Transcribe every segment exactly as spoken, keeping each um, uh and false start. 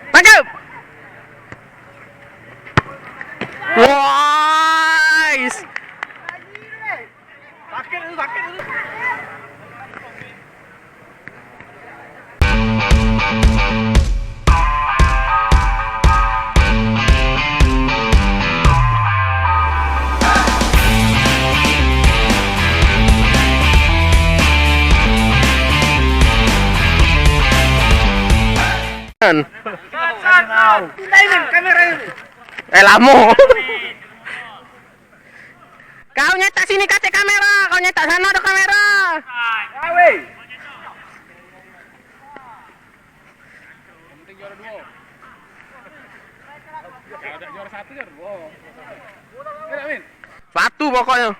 Tangkap. Wais. Sakit tu, sakit tu. Kan? Pindahin kamera ini. Eh, lamo. Kau nyetak sini kasih kamera, kau nyetak sana ada kamera. Gawe. Yang penting juara dua. Ya, udah juara satu, juara dua. Ya, Min. Satu pokoknya.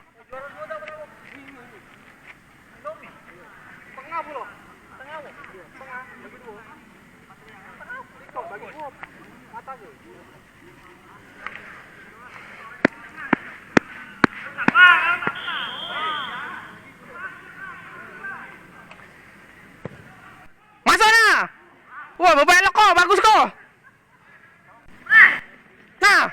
Masuk nah. Wah, bebaik lo ko, bagus ko. Nah.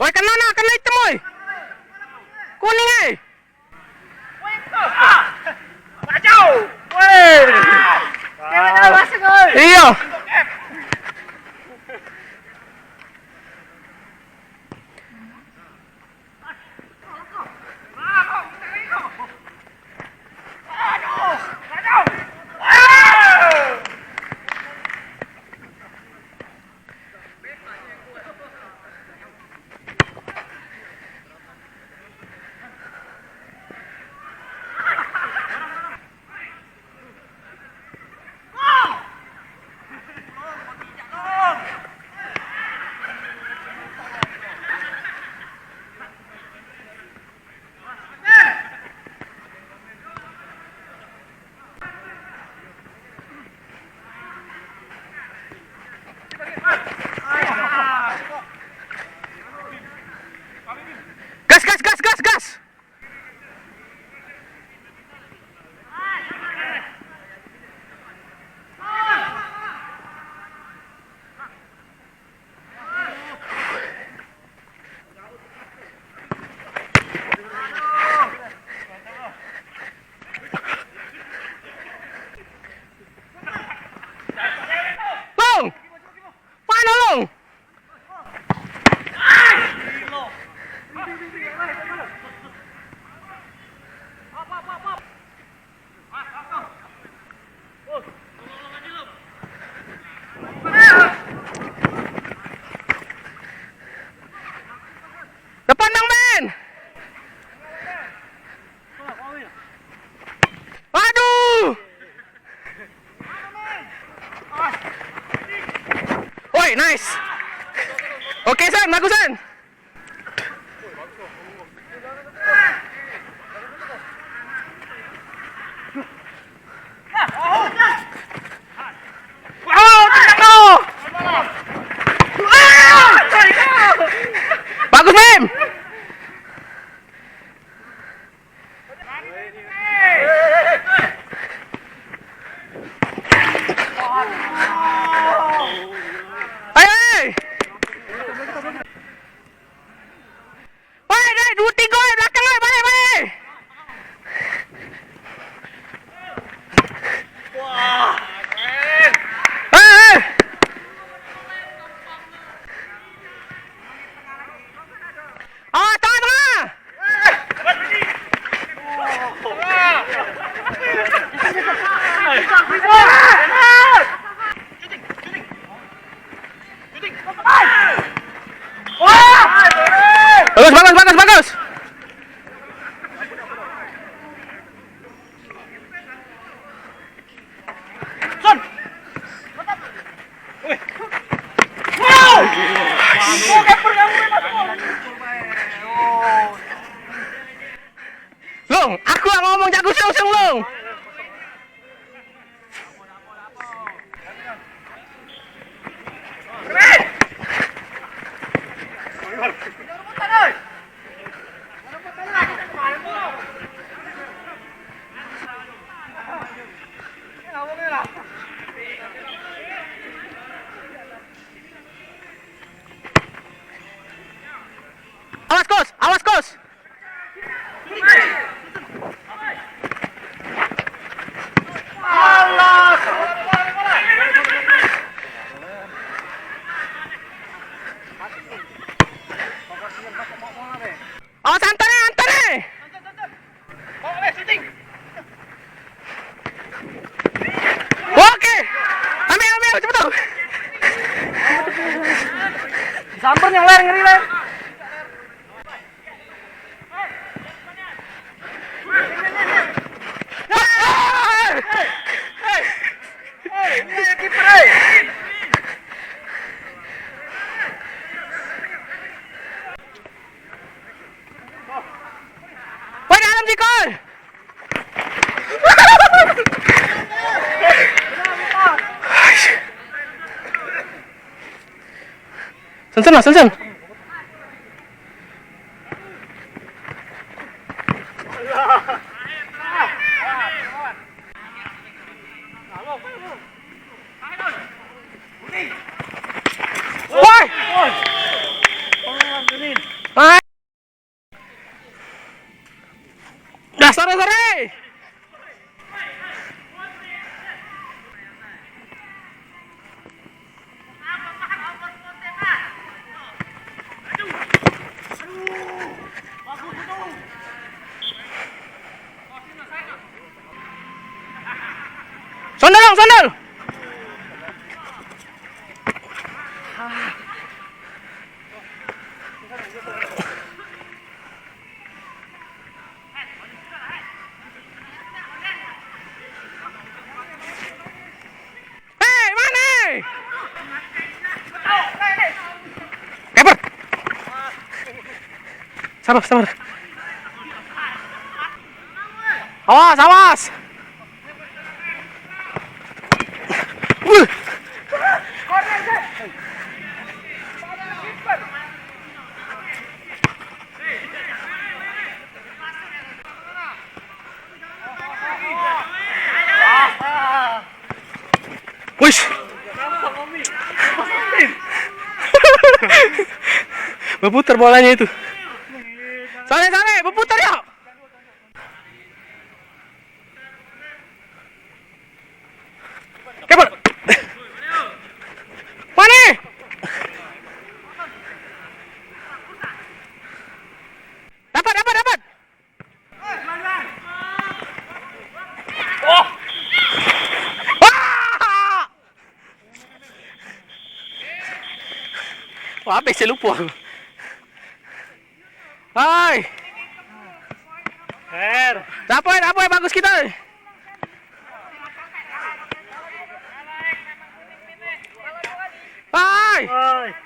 Woi, kena nah, kena item, woi. Kuning, eh. Iyo. Gas, gas, gas, gas, gas. Long! Mano, Long? Depan dong, Ben. Aduh. Woi, nice. Oke, Sen, bagus, Sen. Bagus, Mim. Ayo, ayo. Long, aku yang ngomong, jak usung-usung, Long. Awas, Kos! Awas, Kos! Awas, antar ni, antar ni! Oke. Ambil, ambil, cepet tu. Samper yang ler, ngeri ler. Woi, dalam sikol. Sen, sen lah, sen, sen. Woi. Dah, sore, sore. Sandal, Long, sandal. Hei, mane? Keper. Sabar, sabar. Awas, awas. Wih. Wis. Berputar bolanya itu. Sore, sore, berputar, yuk. Keeper. Mane? Dapat, dapat, dapat. Oh. Wah! Wah, habis saya lupa aku. Hai. Her. Dah, boy, dah, boy, bagus kita. Hai. Hai.